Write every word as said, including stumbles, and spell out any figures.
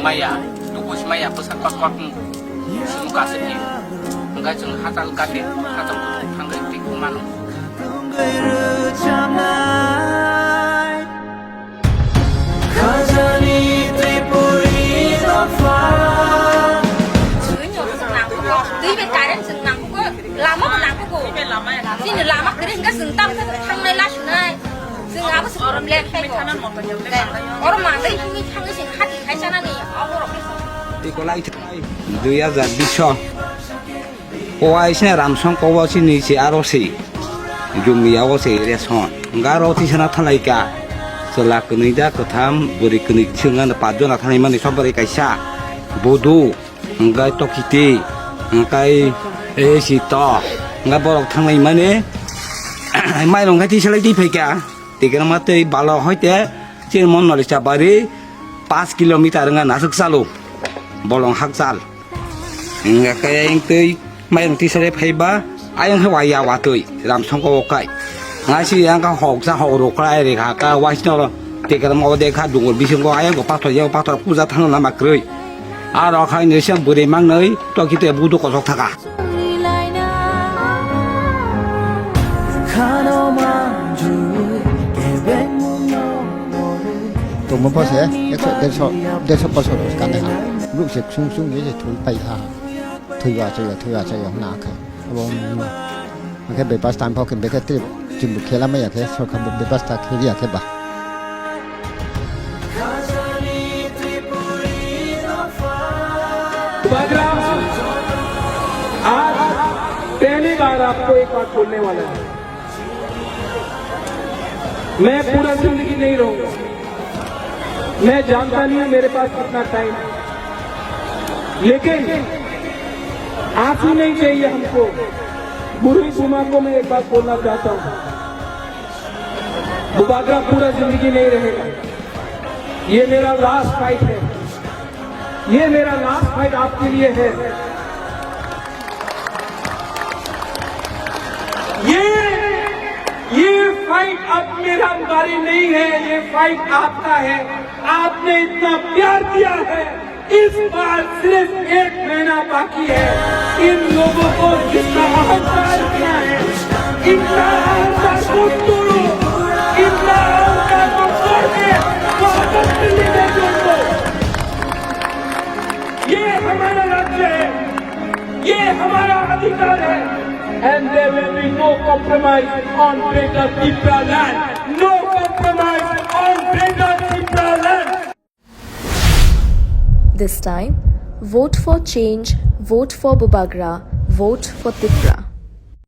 Maya, dukus maya, bwsa kok kok wng. Sunu kasik ni. Hingkhe chwng hatal gati, hatal kuthuk thangwi twi kumano. Twi bai current chwng nangkukgo, lama bo nangkukgo. Chini lama kwrwi hingkhe chwng tamo thangnai lasunai. Chwng abo se problem khaio. Oro mandai himwi thangwi chwng hati khai chanani aborok khe. Ekolai dui hajar bish o. O waisne Ramsong kobo chini se aro se. Jumi yago se ration. Garo tisana thalaika. Chwla kwnwi da kwtham, bwrwi kwnwi chwngno pajona thanai mani sobari kaisa. Bodu. Hingkai tokiti, hingkai esi to, hingkai borok thanglai mani, mairung khai tisalai twi phaikha, tigrama tei balo hoite chini mon noli chabari paanch kilometer wngkha naswk chalo, bolong hakchal, hingkai ayang twi mairung tisalai phaiba, ayang khe waya watwi. Ramsongko okai. Ngai si yang ka hok sa hok rok khlai re kha ka waisno ro. Te ka mo de kha dungur bising ko ayang ko pathor yang pathor puja thang na ma kroi. Aro khai ni sem bwrwi mang nai to ki te budu kosok thaka. Tongmo pose ekso derso derso bosor kane ha. Ruk se sung sung ye thul pai ha. Thwiwa chaya thwiwa chaya na khe. Abo wngma. Hingkhe bebas time phok himbe khe tei chwngbo khela maya khe sorkar bo bebas ta kheliya khe ba. Bagra, आज पहली बार आपको एक बात बोलने वाला है। मैं पूरा जिंदगी नहीं रहूंगा, मैं जानता नहीं हूं मेरे पास कितना टाइम है, लेकिन आंसू नहीं चाहिए हमको। बुरी बुमा को मैं एक बात बोलना चाहता हूं, बुबागरा पूरा जिंदगी नहीं रहेगा। ये मेरा लास्ट फाइट है, ये मेरा लास्ट फाइट आपके लिए है। ये ये फाइट अब मेरा बारी नहीं है, ये फाइट आपका है। आपने इतना प्यार दिया है, इस बार सिर्फ एक महीना बाकी है। इन लोगों को जितना अहंकार किया है, इनका अहंकार को तोड़ो, इनका अहंकार को तोड़ के वापस दिल्ली में जोड़ दो। ये हमारा राज्य है, ये हमारा अधिकार है। And there will be no compromise on Greater Tipra land. No compromise on Greater Tipra land. This time, vote for change, vote for Bubagra, vote for Tipra.